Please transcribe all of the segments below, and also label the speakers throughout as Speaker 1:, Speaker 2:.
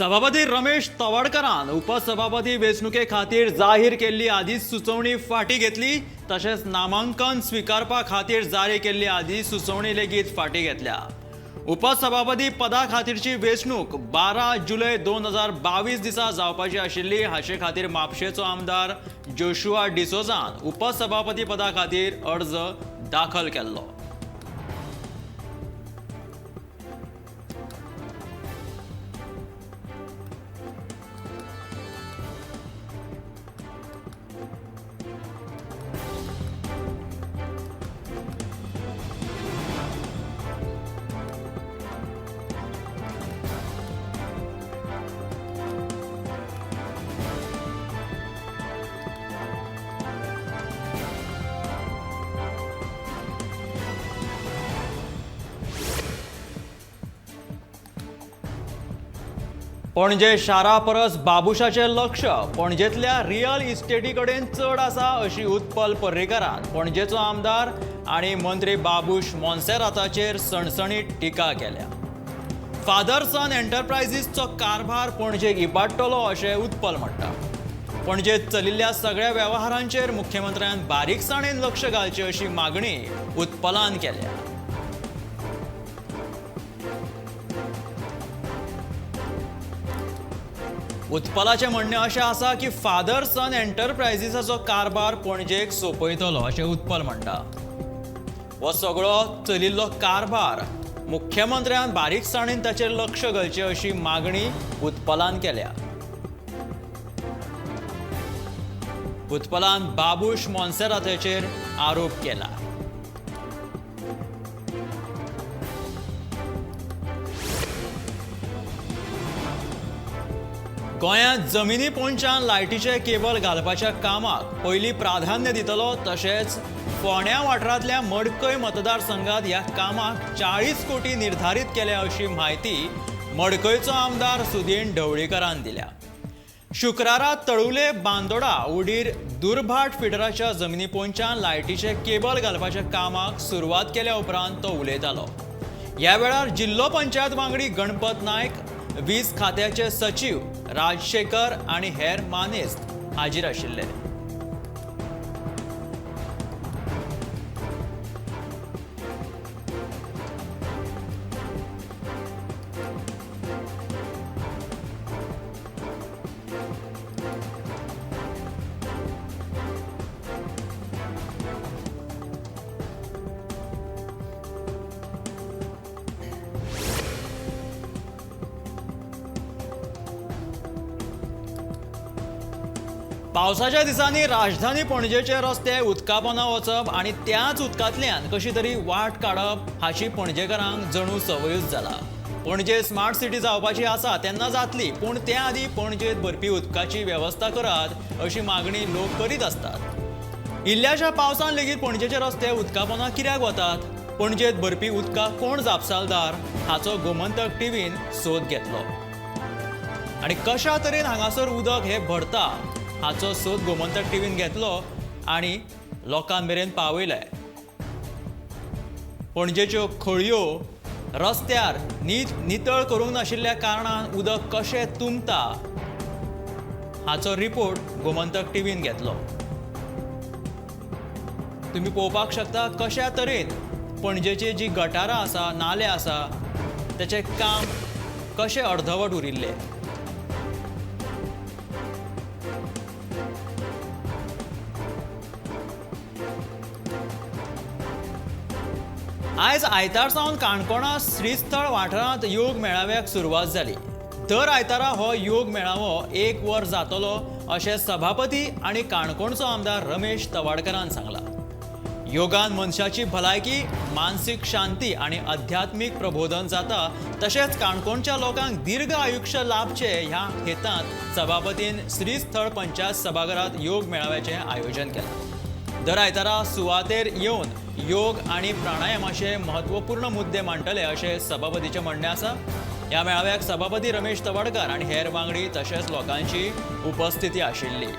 Speaker 1: सभापती रमेश तवडकरान उपसभापती वेंचणुके खातीर जाहीर केल्ली अधिसुचोवणी फाटीं घेतली. तशेंच नामांकन स्विकारपा खातीर जारी केल्ली अधिसुचोवणी लेगीत फाटीं घेतल्या. उपसभापती पदा खातीरची वेंचणूक 12 जुलय 2022 दिसा जावपाची आशिल्ली. हाचे खातीर म्हापशेचो आमदार जोशुआ डिसोझान उपसभापती पदा खातीर अर्ज दाखल केल्लो. पणजे शारा परस बाबुशाचें लक्ष पणजेंतल्या रियल इस्टेटी कडेन चड आसा अशी उत्पल पर्रीकारान पणजेचो आमदार आनी मंत्री बाबूश मोन्सेराताचेर सणसणीत टिका केल्या. फादर सन एंटरप्रायझीसचो कारभार पणजेक इबाडटलो अशें उत्पल म्हणटा. पणजेत चलिल्ल्या सगळ्या वेव्हारांचेर मुख्यमंत्र्यान बारीकसाणेन लक्ष घालचें अशी मागणी उत्पलान केल्या. उत्पलाचें म्हणणें अशें आसा की फादर सन एंटरप्रायझीसाचो कारभार पणजेक सोंपयतलो अशें उत्पल म्हणटा. हो सगळो चलिल्लो कारभार मुख्यमंत्र्यान बारीकसाणेन ताचेर लक्ष घालचें अशी मागणी उत्पलान केल्या. उत्पलान बाबूश मोन्सेराताचेर आरोप केला. गोंयांत जमिनी पोंच्यान लायटीचे केबल घालपाच्या कामाक पयलीं प्राधान्य दितलो. तशेंच फोंड्या वाठारांतल्या मडकय मतदारसंघात ह्या कामाक 40 कोटी निर्धारीत केल्या अशी म्हायती मडकयचो आमदार सुदीन ढवळीकरान दिल्या. शुक्रारा तळुले बांदोडा उडीर दुर्भाट फिडराच्या जमिनी पोंच्यान लायटीचे केबल घालपाच्या कामाक सुरवात केल्या उपरांत तो उलयतालो. ह्या वेळार जिल्लो पंचायत वांगडी गणपत नायक, वीज खात्याचे सचीव राजशेखर आनी हेर मानेस्त हाजीर आशिल्ले. पावसाच्या दिसांनी राजधानी पणजेचे रस्ते उदकापोना वचप आनी त्याच उदकांतल्यान कशी तरी वाट काडप हाची पणजेकारांक जणू संवयूच जाला. पणजे स्मार्ट सिटी जावपाची आसा तेन्ना जातली, पूण त्या आदीं पणजेत भरपी उदकाची वेवस्था करात अशी मागणी लोक करीत आसतात. इल्ल्याशा पावसान लेगीत पणजेचे रस्ते उदकापोना कित्याक वतात, पणजेत भरपी उदकाक कोण जापसालदार हाचो गोमंतक टीव्हीन सोद घेतलो आनी कशा तरेन हांगासर उदक हें भरता हाचो सोद गोमंतक टीव्हीन घेतलो आनी लोकां मेरेन पावयलें. पणजेच्यो खळयो रस्त्यार नितळ करूंक नाशिल्ल्या कारणान उदक कशें तुंबता हाचो रिपोर्ट गोमंतक टीव्हीन घेतलो. तुमी पळोवपाक शकता कशा तरेन पणजेची जी गटारां आसा, नाले आसा, तेचें काम कशें अर्धवट उरिल्लें. आयज आयतार सावन काणकोणा श्रीस्थळ वाठारांत योग मेळाव्याक सुरवात जाली. दर आयतारा हो योग मेळावो 1 वर जातलो अशें सभापती आनी काणकोणचो आमदार रमेश तवाडकरान सांगलां. योगान मनशाची भलायकी, मानसीक शांती आनी आध्यात्मीक प्रबोधन जाता. तशेंच काणकोणच्या लोकांक दीर्घ आयुश्य लाभचें ह्या हेतान सभापतीन श्रीस्थळ पंचायत सभाघरांत योग मेळाव्याचें आयोजन केलां. दर आयतारा सुवातेर येवन योग आनी प्राणायामाचे महत्वपूर्ण मुद्दे मांडटले अशें सभापतीचें म्हणणें आसा. ह्या मेळाव्याक सभापती रमेश तवडकर आनी हेर वांगडी तशेंच लोकांची उपस्थिती आशिल्ली.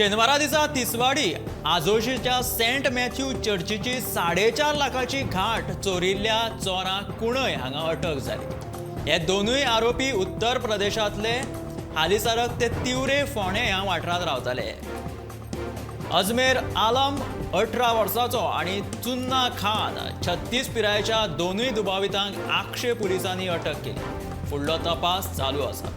Speaker 1: शेनवारा दिसा तिसवाडी आजोशीच्या सेंट मॅथ्यू चर्चीची 4.5 लाखाची घाट चोरिल्ल्या चोरांक कुणय हांगा अटक जाली. हे दोनूय आरोपी उत्तर प्रदेशांतले हालींसारक ते तिवरे फोंडे ह्या वाठारांत रावताले. अजमेर आलम 18 वर्सांचो आनी चुन्ना खान 36 पिरायेच्या दोनूय दुबावितांक आक्षे पुलिसांनी अटक केली. फुडलो तपास चालू आसा.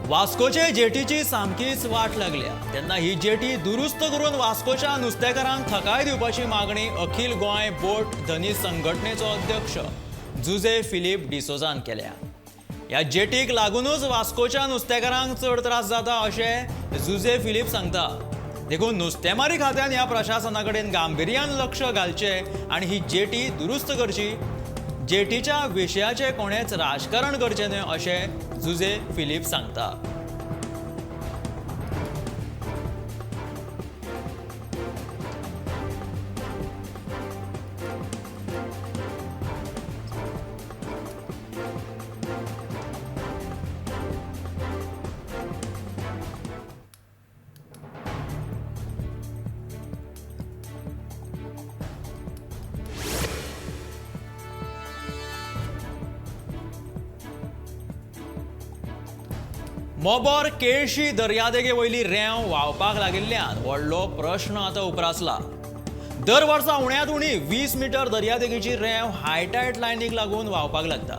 Speaker 1: वास्कोचे जेटीची सामकीच वाट लागल्या तेन्ना ही जेटी दुरुस्त करून वास्कोच्या नुस्तेकारांक थकाय दिवपाची मागणी अखिल गोंय बोट धनी संघटनेचो अध्यक्ष जुझे फिलीप डिसोजान केल्या. ह्या जेटीक लागूनच वास्कोच्या नुस्तेकारांक चड त्रास जाता अशें जुझे फिलीप सांगता. देखून नुस्तेमारी खात्यान ह्या प्रशासना कडेन गांभिर्यान लक्ष घालचें आनी ही जेटी दुरुस्त करची. जेटीच्या विशयाचें कोणेच राजकारण करचें न्हय अशें जुझे फिलीप सांगता. मोबोर केळशी दर्यादेगे वयली रेंव व्हांवपाक लागिल्ल्यान व्हडलो प्रश्न आतां उप्रासला. दर वर्सा उण्यांत उणी 20 मिटर दर्यादेगेची रेंव हायटायट लायनीक लागून व्हांवपाक लागता.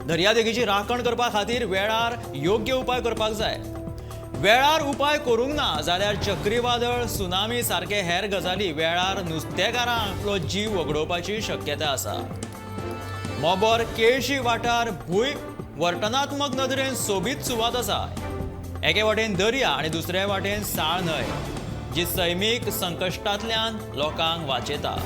Speaker 1: दर्यादेगेची राखण करपा खातीर वेळार योग्य उपाय करपाक जाय. वेळार उपाय करूंक ना जाल्यार चक्रीवादळ, सुनामी सारके हेर गजाली वेळार नुस्तेकारांक आपलो जीव वगडोवपाची शक्यता आसा. मोबोर केळशी वाठार भूंय वर्तनात्मक नदरेन सोबीत सुवात आसा. एके वाटेन दर्या आनी दुसरे वाटेन साळ न्हंय जी सैमीक संकश्टांतल्यान लोकांक वाचयता.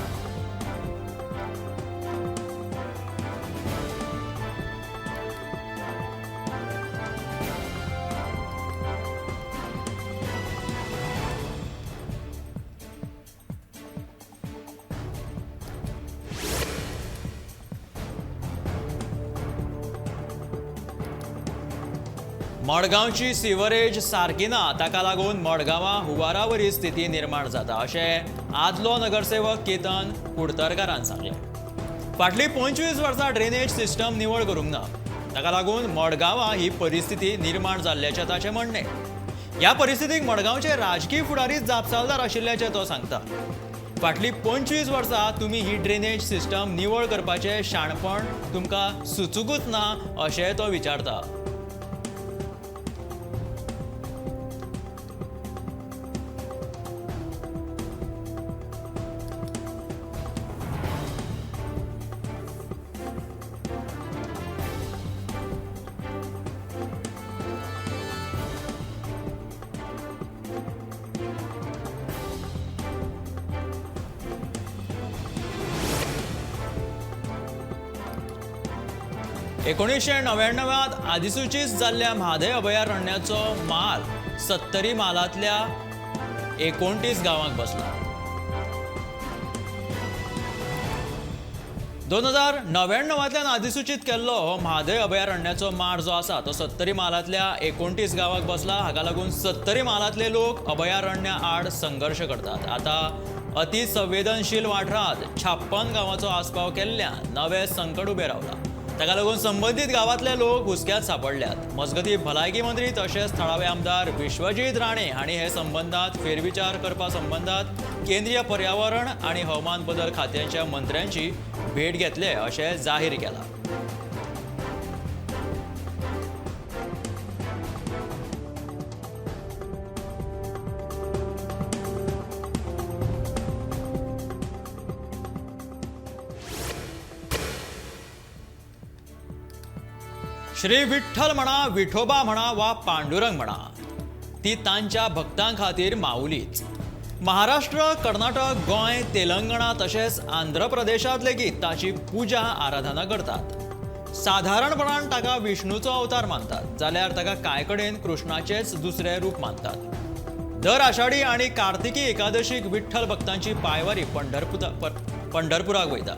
Speaker 1: मडगांवची सिवरेज सारकी ना, ताका लागून मडगांवां हुवारावरी स्थिती निर्माण जाता अशें आदलो नगरसेवक केतन कुडतरकारान सांगलें. फाटलीं 25 वर्सां ड्रेनेज सिस्टम निवळ करूंक ना, ताका लागून मडगांवां ही परिस्थिती निर्माण जाल्ल्याचें ताचें म्हणणें. ह्या परिस्थितीक मडगांवचे राजकीय फुडारी जापसालदार आशिल्ल्याचें तो सांगता. फाटलीं 25 वर्सां तुमी ही ड्रेनेज सिस्टम निवळ करपाचें शाणपण तुमकां सुचूंकच ना अशें तो विचारता. एकोणीसशे 99 अधिसूचीत जाल्ल्या म्हादय अभयारण्याचो माल 70 मालांतल्या 29 गांवांक बसला. 2099 अधिसूचीत केल्लो हो म्हादय अभयारण्याचो मार जो आसा तो 70 मालांतल्या 29 गांवांक बसला. हाका लागून 70 मालांतले लोक अभयारण्या आड संघर्श करतात. आतां अतिसंवेदनशील वाठारांत 56 गांवांचो आस्पाव केल्ल्यान नवें संकट उबें रावलां. ताका लागून संबंदीत गांवांतले लोक हुस्क्यांत सांपडल्यात. मजगतीं भलायकी मंत्री तशेंच थळावे आमदार विश्वजीत राणे हांणी हे संबंदांत फेरविचार करपा संबंदांत केंद्रीय पर्यावरण आनी हवामान बदल खात्याच्या मंत्र्यांची भेट घेतले अशें जाहीर केलां. श्री विठ्ठल म्हणा, विठोबा म्हणा वा पांडुरंग म्हणा, ती तांच्या भक्तां खातीर माऊलीच। महाराष्ट्र, कर्नाटक, गोंय, तेलंगणा तशेंच आंध्र प्रदेशांत लेगीत ताची पुजा आराधना करतात। साधारणपणान ताका विष्णूचो अवतार मानतात, जाल्यार ताका कांय कडेन कृष्णाचेच दुसरें रूप मानतात। दर आषाढी आनी कार्तिकी एकादशीक विठ्ठल भक्तांची पायवारी पंढरपुराक वयता।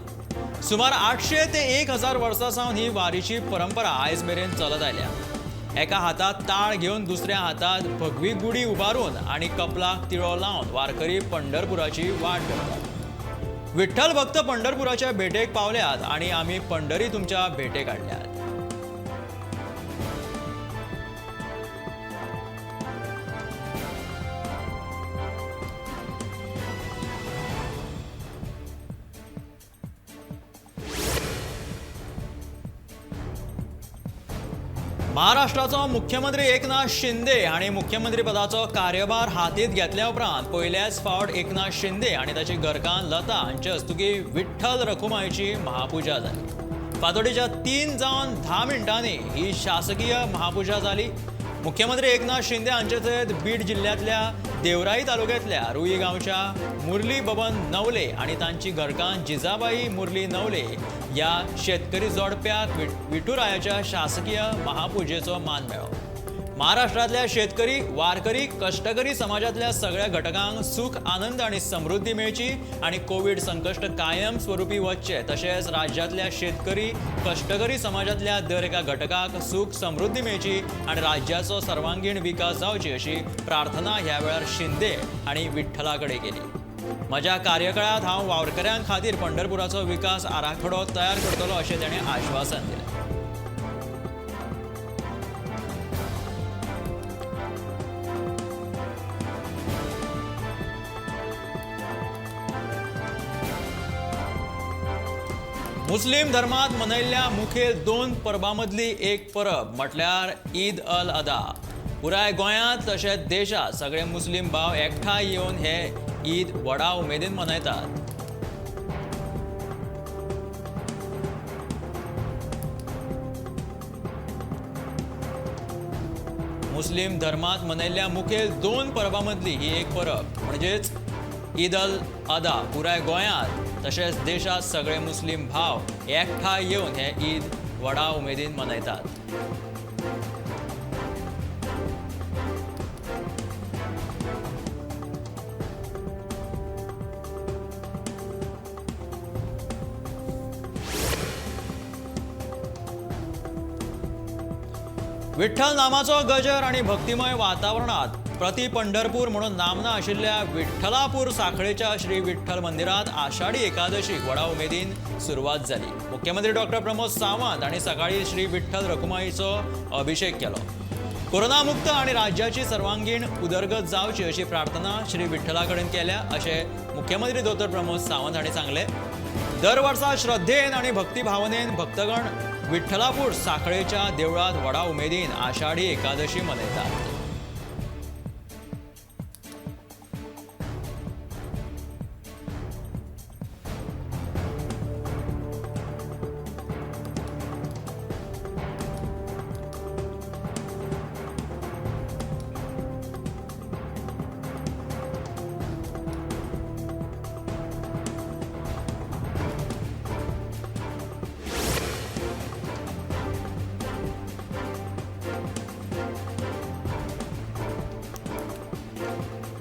Speaker 1: सुमार 800 ते 1000 वर्सां सावन ही वारीची परंपरा आयज मेरेन चलत आयल्या। एका हातात ताळ घेवन दुसऱ्या हातात भगवी गुडी उबारून आनी कपलाक तिळो लावन वारकरी पंढरपुराची वाट धरतात। विठ्ठल भक्त पंढरपुराच्या भेटेक पावल्यात आनी आमी पंढरी तुमच्या भेटेक हाडल्यात। महाराष्ट्राचो मुख्यमंत्री एकनाथ शिंदे हांणी मुख्यमंत्रीपदाचो कार्यभार हातींत घेतल्या उपरांत पयल्याच फावट एकनाथ शिंदे आनी ताची घरकान्न लता हांचे हस्तुकीं विठ्ठल रखुमाईची महापुजा जाली। फांतोडेच्या 3 जावन 10 मिनटांनी ही शासकीय महापुजा जाली। मुख्यमंत्री एकनाथ शिंदे हांचे सयत बीड जिल्ल्यांतल्या देवराई तालुक्यांतल्या रुई गांवच्या मुरली बबन नवले आनी तांची घरकान्न जिजाबाई मुरली नवले ह्या शेतकरी जोडप्याक विठुरायाच्या शासकीय महापुजेचो मान मेळ्ळो। महाराष्ट्रांतल्या शेतकरी, वारकरी, कश्टकरी समाजांतल्या सगळ्या घटकांक सुख, आनंद आनी समृद्धी मेळची आनी कोवीड संकश्ट कायम स्वरुपी वचचें, तशेंच राज्यांतल्या शेतकरी, कश्टकरी समाजांतल्या दर एका घटकाक सुख समृद्धी मेळची आनी राज्याचो सर्वांगीण विकास जावची अशी प्रार्थना ह्या वेळार शिंदे आनी विठ्ठला कडेन केली। म्हज्या कार्यकाळांत हांव वावरकऱ्यां खातीर पंढरपुराचो विकास आराखडो तयार करतलो अशें ताणें आश्वासन दिलें। मुस्लिम धर्मांत मनयल्ल्या मुखेल 2 परबां मदली एक परब म्हटल्यार ईद अल अदा। पुराय गोंयांत तशेंच देशांत सगळे मुस्लिम भाव एकठांय येवन हे ईद व्हडा उमेदीन मनयतात। मुस्लिम धर्मांत मनयल्ल्या मुखेल 2 परबां मदली ही एक परब म्हणजेच ईद अल अदा। पुराय गोंयांत तशेंच देशांत सगळे मुस्लिम भाव एकठांय येवन हे ईद व्हडा उमेदीन मनयतात। विठ्ठल नामाचो गजर आनी भक्तिमय वातावरणांत प्रति पंढरपूर म्हणून नामना आशिल्ल्या विठ्ठलापूर साखळेच्या श्री विठ्ठल मंदिरांत आषाढी एकादशीक व्हडा उमेदीन सुरवात जाली। मुख्यमंत्री डॉक्टर प्रमोद सावंत हांणी सकाळी श्री विठ्ठल रखुमाईचो अभिषेक केलो। कोरोनामुक्त आनी राज्याची सर्वांगीण उदरगत जावची अशी प्रार्थना श्री विठ्ठला कडेन केल्या अशें मुख्यमंत्री डॉक्टर प्रमोद सावंत हांणी सांगलें। दर वर्सा श्रद्धेन आनी भक्तिभावनेन भक्तगण विठ्ठलापूर साखळेच्या देवळांत व्हडा उमेदीन आषाढी एकादशी मनयतात।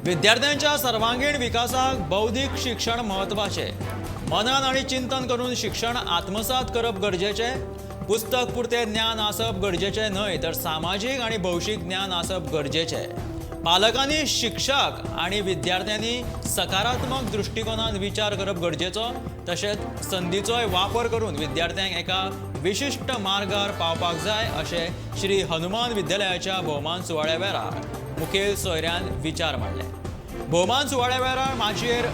Speaker 1: विद्यार्थ्यांच्या सर्वांगीण विकासाक बौद्धिक शिक्षण म्हत्वाचें। मनन आनी चिंतन करून शिक्षण आत्मसात करप गरजेचें। पुस्तक पुरतें ज्ञान आसप गरजेचें न्हय, तर सामाजीक आनी भौशीक ज्ञान आसप गरजेचें। पालकांनी, शिक्षक आनी विद्यार्थ्यांनी सकारात्मक दृश्टिकोनान विचार करप गरजेचो, तशेंच संदीचोय वापर करून विद्यार्थ्यांक एका विशिश्ट मार्गार पावपाक जाय अशें श्री हनुमान विद्यालयाच्या भोवमान सुवाळ्या वेळार मुखेल सोयऱ्यान विचार मांडले। भोवमान सुवाळ्या वेळार माचयेर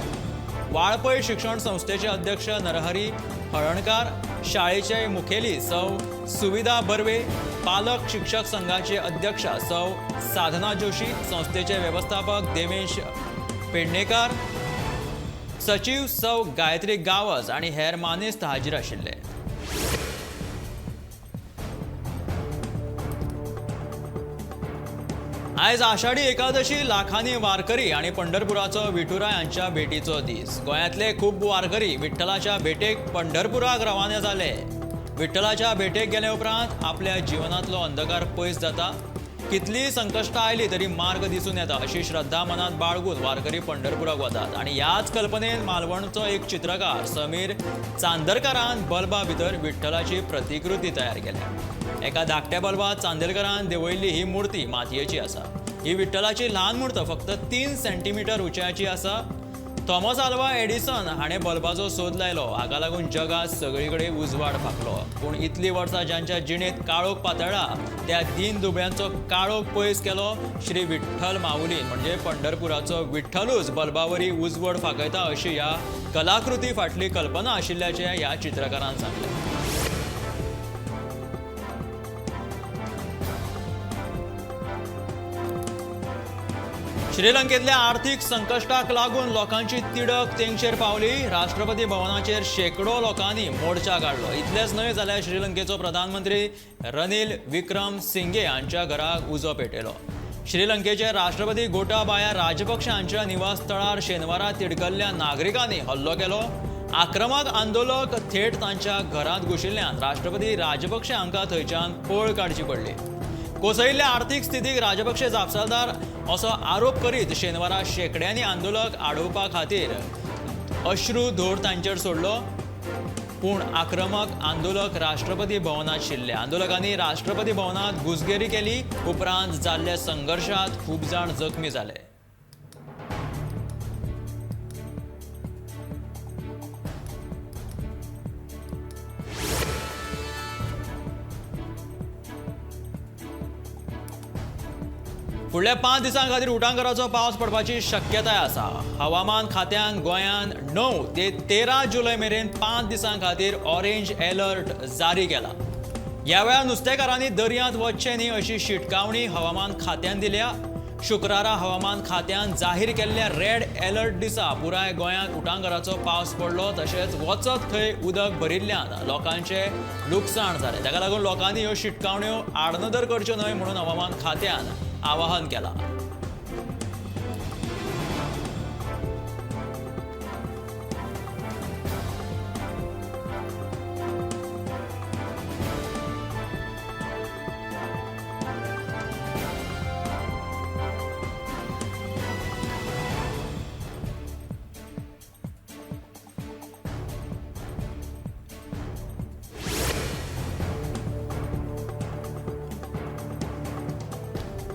Speaker 1: वाळपय शिक्षण संस्थेचे अध्यक्ष नरहरी हळणकार, शाळेचे मुखेली सौ सुविधा बर्वे, पालक शिक्षक संघाचे अध्यक्ष सौ साधना जोशी, संस्थेचे व्यवस्थापक देवेश पेडणेकर, सचिव सौ गायत्री गावस आणि हेर मानेस्त हाजीर आशिल्ले। आयज आषाढी एकादशी लाखांनी वारकरी आनी पंढरपुराचो विठुराय हांच्या भेटीचो दीस। गोंयांतले खूब वारकरी विठ्ठलाच्या भेटेक पंढरपुराक रवाने जाले। विठ्ठलाच्या भेटेक गेले उपरांत आपल्या जिवनांतलो अंधकार पयस जाता, कितलीय संकश्टां आयली तरी मार्ग दिसून येता अशी श्रद्धा मनात बाळगून वारकरी पंढरपुराक वतात। आनी ह्याच कल्पनेन मालवणचो एक चित्रकार समीर चांदरकारान बल्बा भितर विठ्ठलाची प्रतिकृती तयार केल्या। एका धाकट्या बल्बात चांदेलकरान देंवयल्ली ही मूर्ती मातयेची आसा। ही विठ्ठलाची ल्हान मूर्त फक्त 3 सेंटीमीटर उंचायेची आसा। थॉमस आल्वा एडिसन हाणें बल्बाचो सोद लायलो, हाका लागून जगात सगळी कडेन उजवाड फांकलो। पूण इतली वर्सां ज्यांच्या जिणेंत काळोख पातळ्ळा त्या दीन दुबळ्यांचो काळोख पयस केलो श्री विठ्ठल माऊली, म्हणजे पंढरपुराचो विठ्ठलूच बल्बावरी उजवड फांकयता अशी ह्या कलाकृती फाटली कल्पना आशिल्ल्याचें ह्या चित्रकारान सांगलें। श्रीलंकेतल्या आर्थिक संकश्टाक लागून लोकांची तिडक तेंगशेर पावली। राष्ट्रपती भवनाचेर शेकडो लोकांनी मोर्चा काडलो। इतलेंच न्हय जाल्यार श्रीलंकेचो प्रधानमंत्री रनिल विक्रम सिंघे हांच्या घराक उजो पेटयलो। श्रीलंकेचे राष्ट्रपती गोटाबाया राजपक्षे हांच्या निवासस्थळार शेनवारा तिडकल्ल्या नागरिकांनी हल्लो केलो। आक्रमक आंदोलक थेट तांच्या घरांत घुशिल्ल्यान राष्ट्रपती राजपक्षे हांकां थंयच्यान पळ काडची पडली। कोसळिल्ल्या आर्थिक स्थितीक राजपक्षे जापसालदार असो आरोप करीत शेनवारा शेकड्यांनी आंदोलक आडोवपा खातीर अश्रू धोर तांचेर सोडलो। पूण आक्रमक आंदोलक राष्ट्रपती भवनात शिरले। आंदोलकांनी राष्ट्रपती भवनात घुसगेरी केली। उपरांत जाल्ल्या संघर्शात खूब जाण जखमी जाले। फुडल्या 5 दिसां खातीर उटांगाराचो पावस पडपाची शक्यताय आसा। हवामान खात्यान गोंयांत 9 ते 13 जुलय मेरेन 5 दिसां खातीर ऑरेंज अलर्ट जारी केला। ह्या वेळार नुस्तेकारांनी दर्यांत वचचें न्ही अशी शिटकावणी हवामान खात्यान दिल्या। शुक्रारा हवामान खात्यान जाहीर केल्ल्या रेड अलर्ट दिसा पुराय गोंयांत उटांगाराचो पावस पडलो। तशेंच वचत थंय उदक भरिल्ल्यान लोकांचें लुकसाण जालें। ताका लागून लोकांनी ह्यो शिटकावण्यो आडनदर करच्यो न्हय म्हणून हवामान खात्यान आवाहन केला।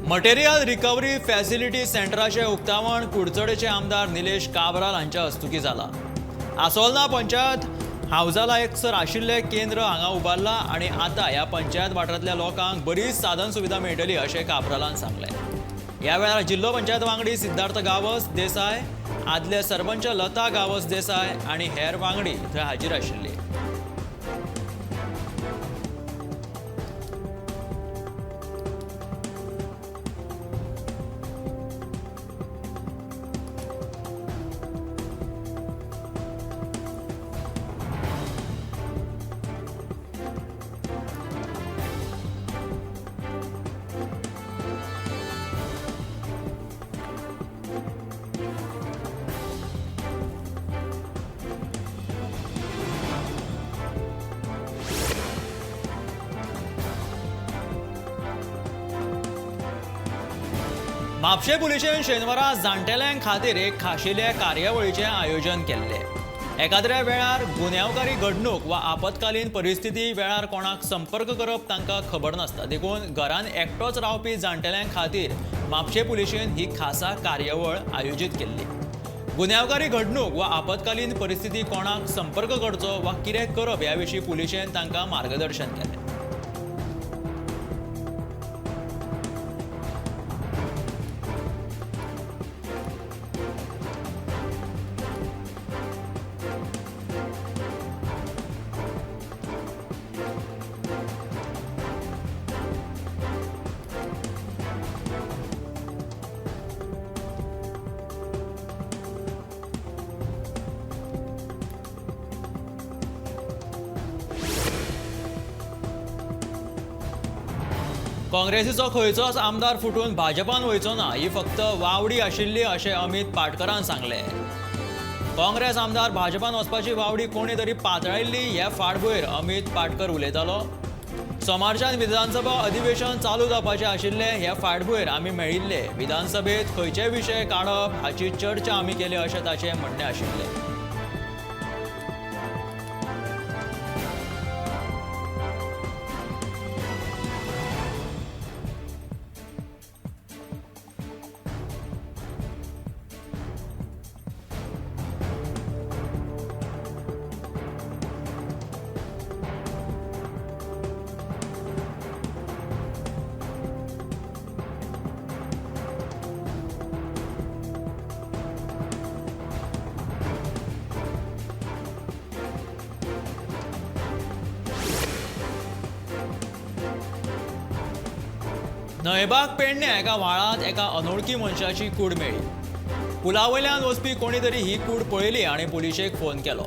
Speaker 1: मटेरियल रिकव्हरी फॅसिलिटी सेंटराचे उक्तावण कुडचडेचे आमदार निलेश काब्राल हांच्या हस्तुकी जाला। आसोलना पंचायत हावजाला एकसर आशिल्लें केंद्र हांगा उबारला आनी आतां ह्या पंचायत वाठारांतल्या लोकांक बरीच साधन सुविधा मेळटली अशें काब्रालान सांगलें। ह्या वेळार जिल्लो पंचायत वांगडी सिद्धार्थ गावस देसाय, आदले सरपंच लता गावस देसाय आनी हेर वांगडी थंय हाजीर आशिल्ले। म्हापशें पुलिशेन शेनवारा जाण्टेल्यां खातीर एक खाशेल्या कार्यावळीचें आयोजन केल्लें। एकाद्र्या वेळार गुन्यांवकारी घडणूक वा आपत्कालीन परिस्थिती वेळार कोणाक संपर्क करप तांकां खबर नासता, देखून घरान एकटोच रावपी जाण्टेल्यां खातीर म्हापशें पुलिशेन ही खासा कार्यावळ आयोजीत केल्ली। गुन्यांवकारी घडणूक वा आपत्कालीन परिस्थिती कोणाक संपर्क करचो वा कितें करप ह्या विशीं पुलिशेन तांकां मार्गदर्शन केलें। काँग्रेसीचो खंयचोच आमदार फुटून भाजपान वयचो ना, ही फक्त वावडी आशिल्ली अशें अमित पाटकरान सांगलें। काँग्रेस आमदार भाजपान वचपाची वावडी कोणी तरी पातळायिल्ली हे फाटभुंयेर अमित पाटकर उलयतालो। सोमारच्यान विधानसभा अधिवेशन चालू जावपाचें आशिल्लें, हे फाटभुंयेर आमी मेळिल्ले। विधानसभेत खंयचे विशय काडप हाची चर्चा आमी केली अशें ताचें म्हणणें आशिल्लें। न्हंयबाग पेडणे एका व्हाळांत एका अनोळखी मनशाची कूड मेळ्ळी। पुला वयल्यान वचपी कोणी तरी ही कूड पळयली आनी पुलिशेक फोन केलो।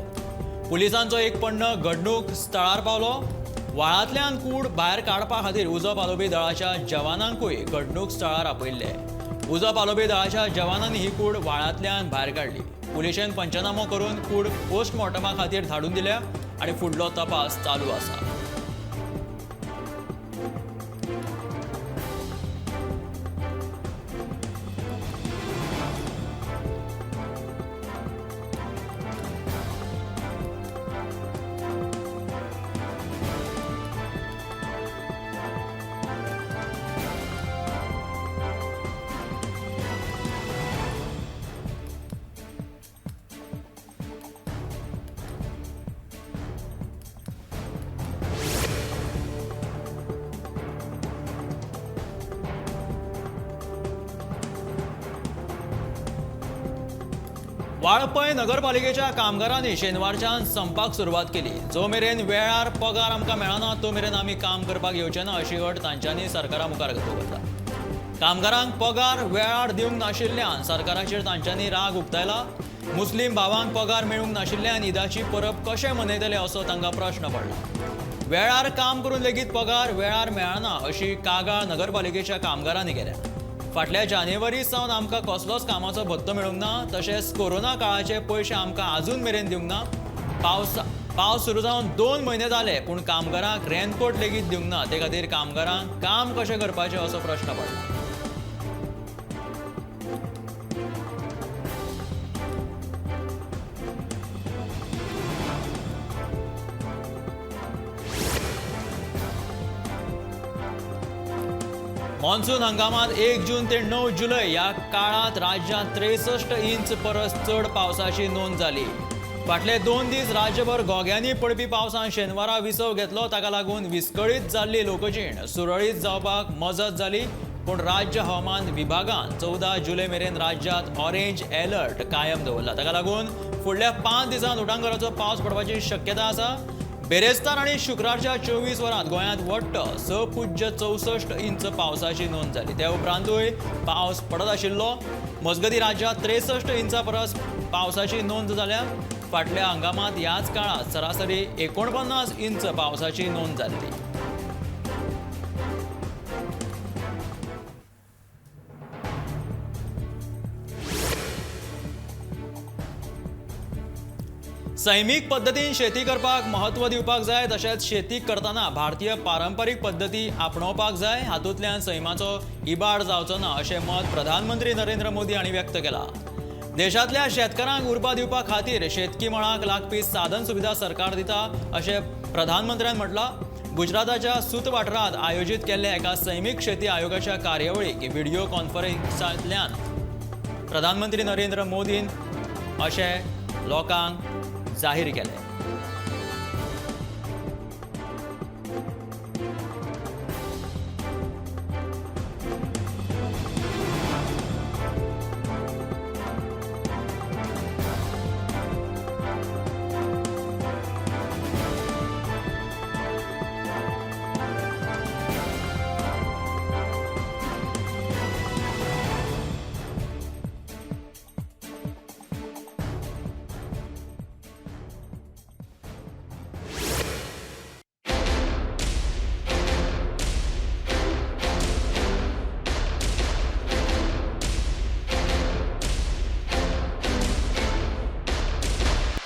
Speaker 1: पुलिसांचो एक पंगड घडणूक स्थळार पावलो। व्हाळांतल्यान कूड भायर काडपा खातीर उजो पालोवपी दळाच्या जवानांकूय घडणूक स्थळार आपयल्ले। उजो पालोवपी दळाच्या जवानांनी ही कूड व्हाळांतल्यान भायर काडली। पुलिशेन पंचनामो करून कूड पोस्टमॉर्टमा खातीर धाडून दिल्या आनी फुडलो तपास चालू आसा। वाळपय नगरपालिकेच्या कामगारांनी शेनवारच्यान संपाक सुरवात केली। जो मेरेन वेळार पगार आमकां मेळना तो मेरेन आमी काम करपाक येवचे ना अशी अट तांच्यांनी सरकारा मुखार दवरला। कामगारांक पगार वेळार दिवंक नाशिल्ल्यान सरकाराचेर तांच्यांनी राग उक्तायला। मुस्लीम भावांक पगार मेळूंक नाशिल्ल्यान ईदाची परब कशें मनयतले असो तांकां प्रश्न पडला। वेळार काम करून लेगीत पगार वेळार मेळना अशी कागाळ नगरपालिकेच्या कामगारांनी केल्या। फाटल्या जानेवारी सावन आमकां कसलोच कामाचो भत्तो मेळूंक ना, तशेंच कोरोना काळाचे पयशे आमकां आजून मेरेन दिवंक ना। पावस सुरू जावन 2 म्हयने जाले पूण कामगारांक रेनकोट लेगीत दिवंक ना। ते खातीर कामगारांक काम कशें करपाचें असो प्रश्न पडला। मॉन्सून हंगामात 1 जून ते 9 जुलै या काळात राज्यात 63 इंच परस चड पावसाची नोंद जाली। फाटले 2 दीस राज्यभर घोग्यांनी पडपी पावसान शेनवारा विसव घेतलो। ताका लागून विस्कळीत जाल्ली लोकजीण सुरळीत जावपाक मजत जाली। पूण राज्य हवामान विभागान 14 जुलै मेरेन राज्यात ऑरेंज अलर्ट कायम दवरला। ताका लागून फुडल्या 5 दिसांत उटांगराचो पावस पडपाची शक्यता आसा। बेरेस्तार आनी शुक्रारच्या 24 वरांत गोंयांत वट्ट 6.64 इंच पावसाची नोंद जाली। त्या उपरांतूय पावस पडत आशिल्लो। मजगतीं राज्यांत 63 इंचा परस पावसाची नोंद जाल्या। फाटल्या हंगामांत ह्याच काळांत सरासरी 49 इंच पावसाची नोंद जाल्ली। सैमीक पद्दतीन शेती करपाक महत्व दिवपाक जाय, तशेंच शेती करतना भारतीय पारंपरीक पद्दती आपणोवपाक जाय, हातूंतल्यान सैमाचो इबाड जावचो ना अशें मत प्रधानमंत्री नरेंद्र मोदी हांणी व्यक्त केलां। देशांतल्या शेतकारांक उर्बा दिवपा खातीर शेतकी मळाक लागपी साधन सुविधा सरकार दिता अशें प्रधानमंत्र्यान म्हटलां। गुजराताच्या सूत वाठारांत आयोजीत केल्ल्या एका सैमीक शेती आयोगाच्या कार्यावळीक व्हिडिओ कॉन्फरन्सांतल्यान प्रधानमंत्री नरेंद्र मोदीन अशें लोकांक जाहीर केलें।